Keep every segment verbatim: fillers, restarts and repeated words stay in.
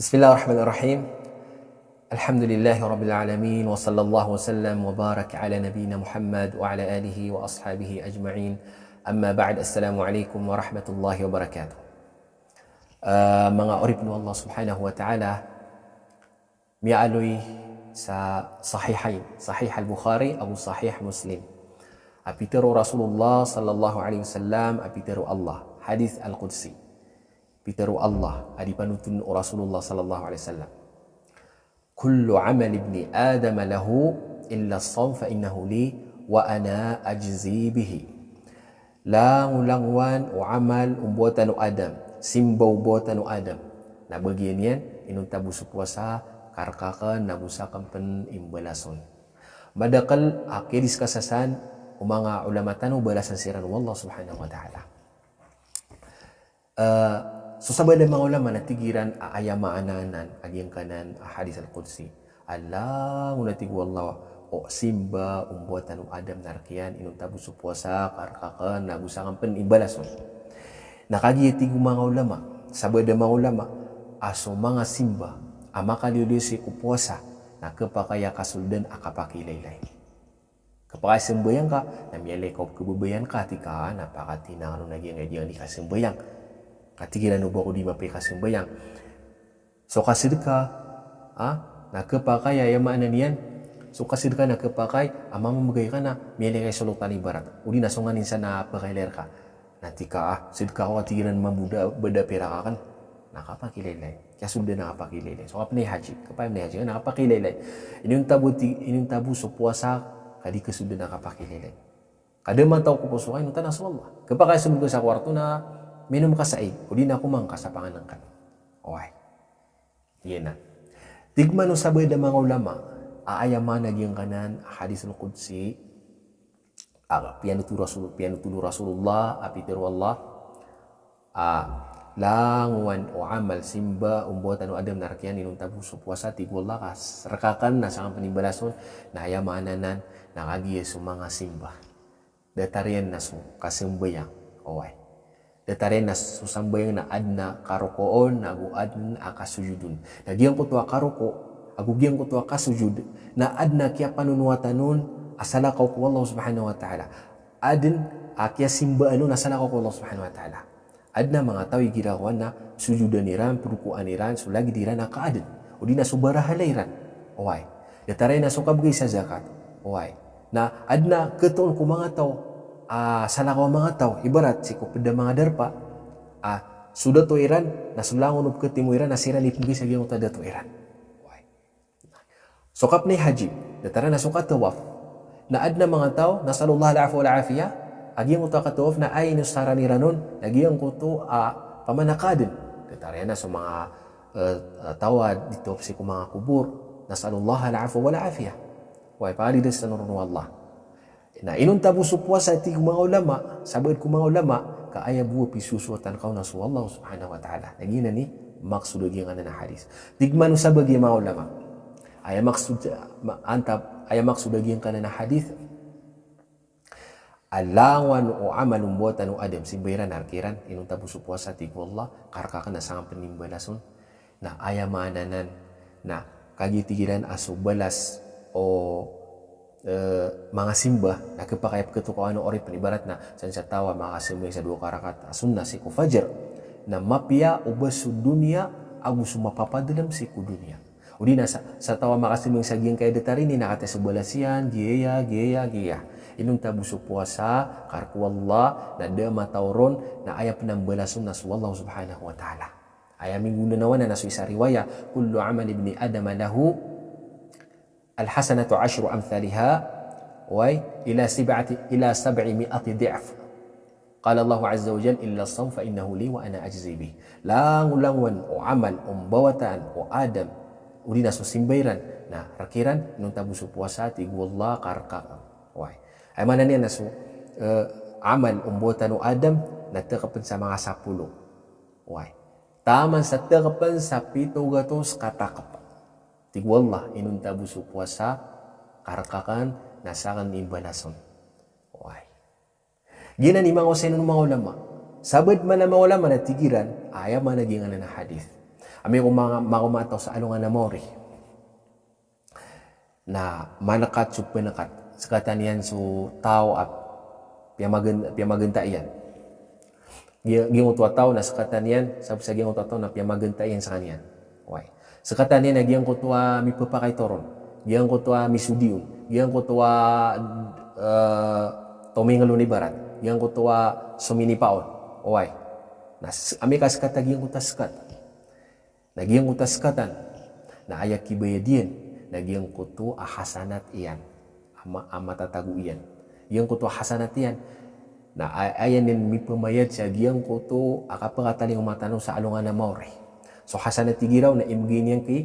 Bismillahirrahmanirrahim. Alhamdulillahi Rabbil Alamin, wa sallallahu wa sallam wa barak ala nabiyyina Muhammad wa ala alihi wa ashabihi ajma'in. Amma ba'd, assalamu alaikum warahmatullahi wabarakatuh. Ah, manga oripn o Allah Subhanahu wa Ta'ala, miyaaloy sa Sahihain, Sahih Al-Bukhari ago Sahih Muslim, a pitharo o Rasulullah sallallahu alaihi wasallam, a pitharo o Allah, hadith al-qudsi. Pitharo o Allah a di panothol o Rasulullah sallallahu alaihi wasallam, "Kullu amali ibni Adam lahu illa as-sawm fa innahu li wa ana ajzi bihi." Langolangowan o amal o mbawatan o Adam, simba o mbawatan o Adam, na bagian iyan, inonta bo so powasa, ka rk akn na bo sakn pn imbalason. Madakl a kiyadiscuss san o manga ulama tano, balasan siran o Allah Subhanahu wa Ta'ala. Eh, so sabaad a manga ulama na tig iran a aya maana anan a giyangkanan a hadith al-qudsi a langon a tig o Allah o simba o mbawatan o Adam na rk iyan, inonta bo so powasa, ka rk akn na bo sakn pn imbalason. Na kagiya tig o manga ulama, sabaad a manga ulama, a so manga simba a makaliyo-liyo sii ko powasa na khapakay a kasoldan a kapakiilaylay. Khapakay a sambayang ka, na miyailay ka o pkhababayaan ka, tig ka, na pakatinang ron a giyangkaya di kasambayang. Ka tig iran o ba ko di mapiya i kasambayang. So kasadka, ah, na khapakay a, aya maana niyan, so kasadka na khapakay a mamamgay ka na miyailay ka i solotan, ibarat. O di na so nganin san na pkhailay rka. Na tig ka, ah, sadka ako, a tig iran, mambo da, ba da pirak akn. Na kapakiilaylay. Kiyasoldan a kapakiilaylay. So kapnay haji, kapnay haji, na kapakiilaylay. Inonta bo ti, inonta bo so powasa, ka di kasoldan a kapakiilaylay. Ka da mataw ko poso ka, inonta na so Allah. Khapakay a somog ka sa kwarto na minom ka sa ig, o di na komang ka sa pangnngkn. Oway. Giyanan. Tig man o sabaad a manga ulama a aya maana giyangkanan a hadith al-qudsi, a piyanothol o Rasul, piyanothol o Rasulullah, a pitharo o Allah a langowan o amal, simba o mbawatan o Adam na rk iyan, inonta bo so powasa, tig o Allah, ka rk akn na sakn pn imbalason. Na aya maana anan na kagiya so manga simba, datar iyan na so kasambayang. Oway. Datar iyan na so sambayang na adn a karokoon, ago adn a kasojodon. Na giyangkoto a karoko, ago giyangkoto a kasojod, na adn a kiyapanonowatan on a salakaw ko Allah Subhanahu wa Ta'ala. Adn a kiyasimbaan on a salakaw ko Allah Subhanahu wa Ta'ala. Adn a manga taw igira kowan na sojodan iran, prokoan iran so lagid iran a kaadn, o di na so barahalay iran. Oway. Datar iyan na so kabgay sa zakat. Oway. Na adn a khatoon ko manga taw a salakaw a manga taw, ibarat sii ko pd a manga darpa a so dato iran na so langon o pkhatimo iran na siran i pmbgay sa giyangkoto a dato iran. Oway. So kapnay haji, datar iyan na so katawaf. Na adn a manga taw, nas'alullah al-afwa wal-afiyah, a giyangkoto a katawaf na aya inosaran iran on na giyangkoto a pamana kaadn. Datar iyan na so manga, eh, taw a di tawaf sii ko manga kobor, nas'alullah al-afwa wal-afiyah. Oway, palidas tano ron o Allah. Na inonta bo so powasa, tig o manga ulama, sabaad ko manga ulama, ka aya bo a pisosoatan ka on na so Allah Subhanahu wa Ta'ala. Na giyanan i maksod a giyangkanan a hadith. Tig man o sabaad a manga ulama, aya maksod, ma-, antab, aya maksod a giyangkanan a hadith a langowan o amal o mbawatan o Adam, simba iran, rk iran, inonta bo so powasa, tig o Allah, ka rk akn na sakn pn imbalason. Na aya maana anan na kagiya tig iran a so balas o, eh, manga simba na khapakay a pkhatokawan o oripn, ibarat na san sa taw a makasambayang sa dowa ka rakaat a sunnah sii ko fajar, na mapiya o ba so doniya ago so mapapadalm sii ko doniya. O di na sa, sa taw a makasambayang sa giyangkaya datar ini na katii so balas iyan, giyaya, giyaya, giyaya. Inonta bo so powasa, ka rk o Allah, na da mataw ron, na aya pn a mbalason na so Allah Subhanahu wa Ta'ala. Aya minggonanawan na so isa a riwaya, "Kullu amali ibni Adam lahu al-hasanatu ashru amthaliha, wa ila sib'ati, ila sab'i mi'ati di'f." Qala Allahu azza wa jalla, "Illa as-sawm fa innahu li wa ana ajzi bih." Langolangowan o amal o mbawatan o Adam, o di na so simba iran, na rk iran, inonta bo so powasa, tig o Allah, ka rk akn. Oway. Aya maana niyan na so, eh, amal o mbawatan o Adam na takpn sa manga sapolo. Oway. Taman sa takpn sa pito gatos ka takp. Tig o Allah, inonta bo so powasa, ka rk akn na sakn imbalason. Oway. Giyanan i manga osayn o manga ulama. Sabaad man a manga ulama na tig iran a aya maana giyangkanan a hadith Amay ko manga, manga taw sa alongan a maori na malekat so penekat. Sekatan iyan so taw a piyamagen-, piyamagenta iyan. Giya-, giyangkoto a taw na sekatan iyan, sabap sa giyangkoto a taw na piyamagenta iyan sekaniyan. Oway. Sekatan iyan na giyangkoto a mipepakaito ron. Giyangkoto a misodiyon. Giyangkoto a, eh, tomingel on ibarat. Giyangkoto a sominipa on. Oway. Na s-, amay ka sekat a giyangkoto a sekat. Na giyangkoto a sekatan, na aya kibayad iyan, na giyangkoto a hasanat iyan, a ma-, a matatago iyan. Giyangkoto a hasanat iyan, na a-, aya niyan mipemayad sa giyangkoto a kapekatalingoma tano sa alongan a maori. So hasanat igira on na imgay niyan ki,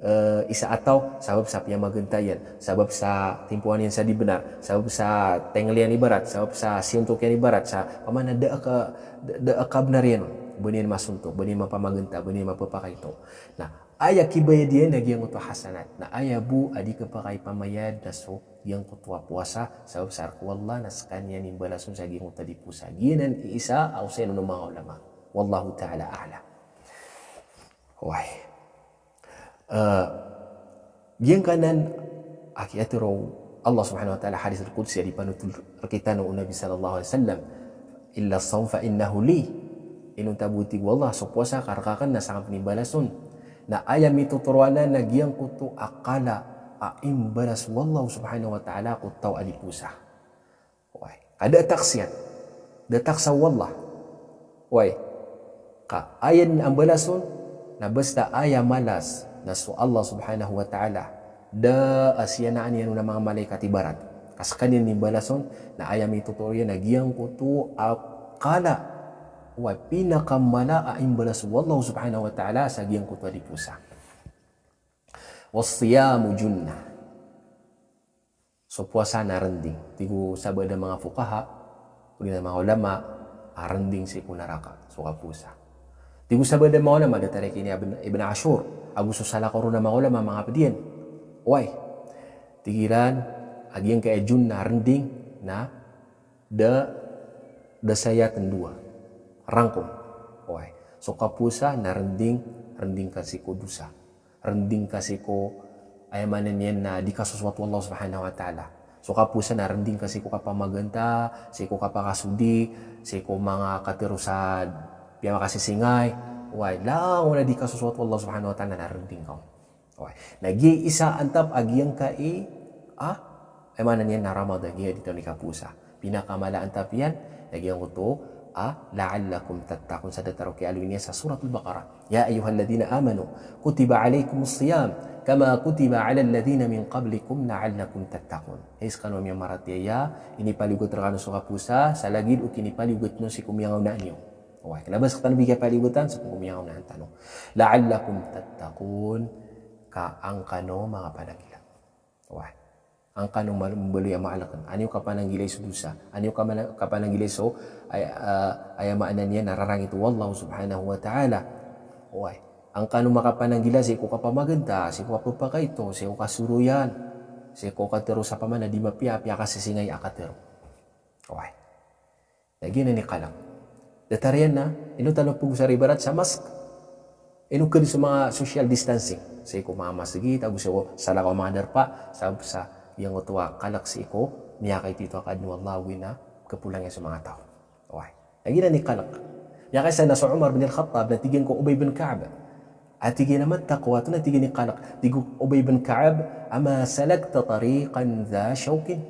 eh, isa a taw, sabap sa piyamagenta iyan, sabap sa timpoan iyan sa di benar, sabap sa tengel iyan ibarat, sabap sa siyontok iyan ibarat, sa pamana da a ka-, da, da a kabenar iyan on. Ba niyan masontok, ba niyan mapamagenta, ba niyan mapepakaito. Na aya kibayad iyan na giyangkoto a hasanat. Na aya bo a di kepakaipamayad na so giyangkoto a powasa, sabap sa aya ko Allah na sekaniyan i mbalason sa giyangkoto a di powasa. Giyanan i isa a osayan o manga ulama. Wallahu ta'ala a'lam. Oway. Eh, giyangkanan a kiyatharo o Allah subhanahu wa ta'ala, hadith al-qudsi a di panothol rektano o Nabi sallallahu alaihi wasallam, "Illa as-sawm fa innahu li." Inonta bo, tig o Allah, so powasa ka rek aken na sangap i mbalason. Na aya mitotoro anan na giyangkoto a kala a imbalas o Allah subhanahu wa ta'ala ko taw a di powasa. Oway. Ka da a taksiyan. Da a taksa o Allah. Oway. Ka aya niyan mbalason, na basta aya malas na so Allah subhanahu wa ta'ala, da a siyanaan iyan on a manga malaikat ibarat. Ka sekaniyan i mbalason, na aya mitotoro iyan na giyangkoto a kala. Oway, pinakamala a imbalas o Allah subhanahu wa ta'ala sa giyangkoto a di powasa. Was-siyamu junnah. So powasa na rending. Tig o sabaad a manga fuqaha, odi na manga ulama, a rending sii ko naraka so kapowasa. Tig o sabaad a manga ulama, datar iyan ki Ibn, Ibn Ashur, ago so salakaw ron a manga ulama, manga ped iyan. Oway. Tig iran a giyangkai a junnah, rending, na da, da saya tendoa. Rangkom. Oway. So kapowasa na rending, rending ka sii ko dosa. Rending ka sii ko, aya maana niyan na di kasosowat o Allah subhanahu wa ta'ala. So kapowasa na rending ka sii ko kapamagenta, sii ko kapakasodi, sii ko manga katero sa piyamakasisingay. Oway, langon a di kasosowat o Allah subhanahu wa ta'ala na rending ka on. Oway. Na giya i isa antap a giyangkai a, aya maana niyan na Ramadan, giya di tano di kapowasa. Pinakamala antap iyan, na giyangkoto a, "La'allakum tattaqun." Sa datar o kiyaaloy niyan sa Suratul Baqarah. "Ya ayyuhalladhina amanu, kutiba alaykumus siyam, kama kutiba alal ladhina min qablikum la'allakum tattaqun." Hay sekano a miyamaratiyaya, inipaliyogat rekano so kapowasa sa lagid o kinipaliyogat on sii ko miyangaoona niyo. Oway, kena ba sekatano bigay paliyogatan sii ko miyangaoona tano. "La'allakum tattaqun," ka an kano makapananggila. Oway. An kano mal-, mbaloy a maaleken. An iyo kapananggilai so dosa. An iyo kamana-, kapananggilai so, ay-, ah, aya maana niyan na rarangit o Allah subhanahu wa ta'ala. Oway. An kano makapananggila sii ko kapamagenta, sii ko kapepakaito, sii ko kasoroyan, sii ko katero sa pamana di mapiya, piyakasisingay a katero. Oway. Na giyanan i kalek. Datar iyan na, ino tano pegosara ibarat sa mask. Ino ked so manga social distancing. Sii ko manga masgit, ago sii ko salakaw a manga darpa, sabap sa giyangkoto a kalek sii ko miyakaito a kaadn o Allah, ago ina kepolang iyan so manga taw. Oway. Na giyanan i kalek. Miyakaisa na so Umar bin Al-Khattab, na tig iyan ko Ubay bin Ka'b. A tig iyan a ma taqwa, antonaa tig iyan i kalek. Tig o Ubay bin Ka'b, "Ama salakta tariqan dha shawkin?"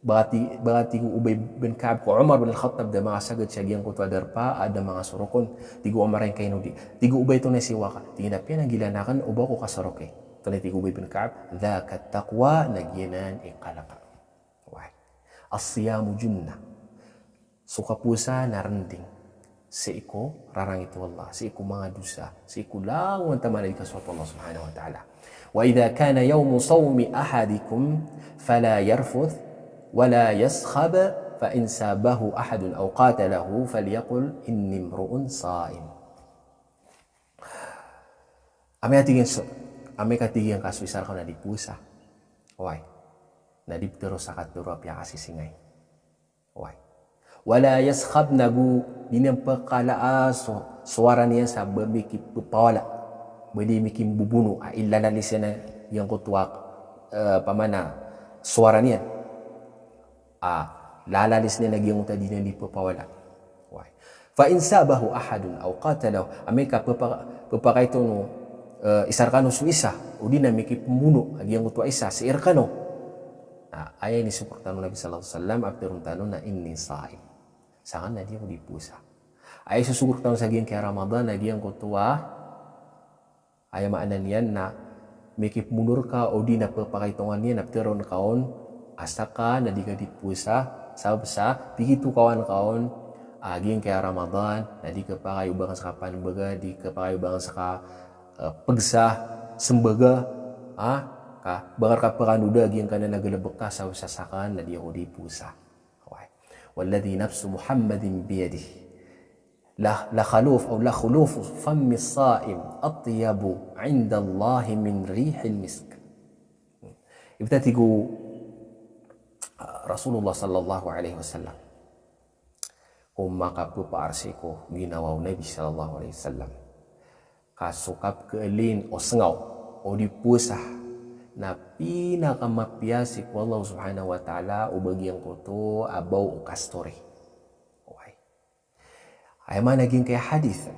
Ba tig, ba tig o Ubay bin Ka'b ko Umar bin Al-Khattab, da makasagad sa giyangkoto a darpa a da manga sorok on. Tig o Umar, "Aya ngka ino di?" Tig o Ubay, "Antonaa i siyowa ka?" Tig iyan a, "Piyananggila aken o ba ako kasoroki." Antonaa tig o Ubay bin Ka'b, "Dhaka taqwa," na giyanan i kalek. Oway. As-siyamu junnah. So kapowasa na rending sii ko rarangit o Allah, sii ko manga dosa, sii ko langon taman a di kasosowat o Allah subhanahu wa ta'ala. "Wa idha kana yawmu sawmi ahadikum fala yarfuth wala yaskhab, fa in sabahu ahadun aw qatalahu falyaqul inni imru'un sa'im." Amay a tig iyan so, amay ka tig iyan ka so isa rkano na di powasa. Oway. Na di petero sa katero a piyakasisingay. Oway. Wala yaskhab, nago di niyan pekhalaa so sowara niyan sa ba mikipepawala, ba di mikimbobono, a ilalalis iyan a giyangkoto a, eh, pamana sowara niyan. A, lalalis niyan a giyangkoto a di niyan di pepawala. Oway. Fa in sabahu ahadun aw qatalahu, amay ka pepa-, pepakaito o, eh, isa rekano so isa, o di na mikipembono a giyangkoto a isa sii rekano. Na aya inisogo rektano o Nabi sallallahu alaihi wasallam, a pitharo tano na inni sa'im. Sakn na di ako di powasa. Aya isosogo rektano sa giyangkaya Ramadan a giyangkoto a, aya maana niyan na mikipembono reka o di na pepakaitongan iyan a pitharo reka on a sakn na di ka di powasa, sabap sa pikitokawan ka on a giyangkaya Ramadan na di ka pakaibangan sa kapanbaga, di ka pakaibangan sa ka, eh, pegsa, sembaga, ha? Ka, ba nga reka pekanoda a giyangkanan a galebek ka, sabap sa sakn na di ako di powasa. Oway. Walladhi nafsu Muhammadin biyadihi. La, la khaluf, aw la khulufu fammi sa'im atyabu indallahi min rihil misk. Ibt a tig o, ah, Rasulullah sallallahu alaihi wasallam, ko makapepaarsi ko ginawa o Nabi sallallahu alaihi wasallam, ka so kapkeelin o sengaw o di powasa na pinakamapiya sii ko Allah subhanahu wa ta'ala o ba giyangkoto a baw o kasturi. Oway. Aya maana giyangkaya hadith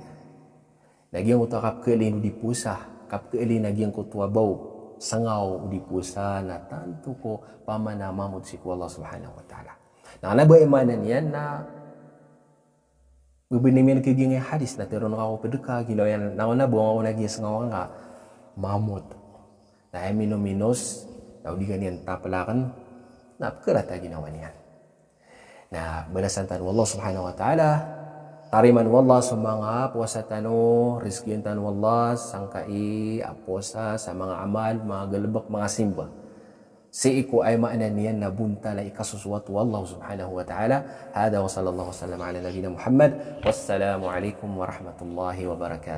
na giyangkoto a kapkeelin o di powasa, kapkeelin a giyangkoto a baw sengaw o di powasa na tanto ko pamana mamot sii ko Allah subhanahu wa ta'ala. Na kna ba aya maana niyan na bebeni miyan ka giyangkaya hadith na tharoon ka ko ped ka ginawa iyan, na kna ba aya maana giya sengaw angka mamot. Na aya minominos na o di ka niyan tapelaken na pekerat a ginawa niyan. Na balasan tano o Allah subhanahu wa ta'ala, tarimaan o Allah so manga powasa tano, rizkian tano o Allah sangkai a powasa sa manga amal, manga galebek, manga simba. Sii ko aya maana niyan na bontal a ikasosoat o Allah subhanahu wa ta'ala. Hadha wa sallallahu wa sallam ala nabiyyina Muhammad. Wassalamu alaikum warahmatullahi wabarakatuh.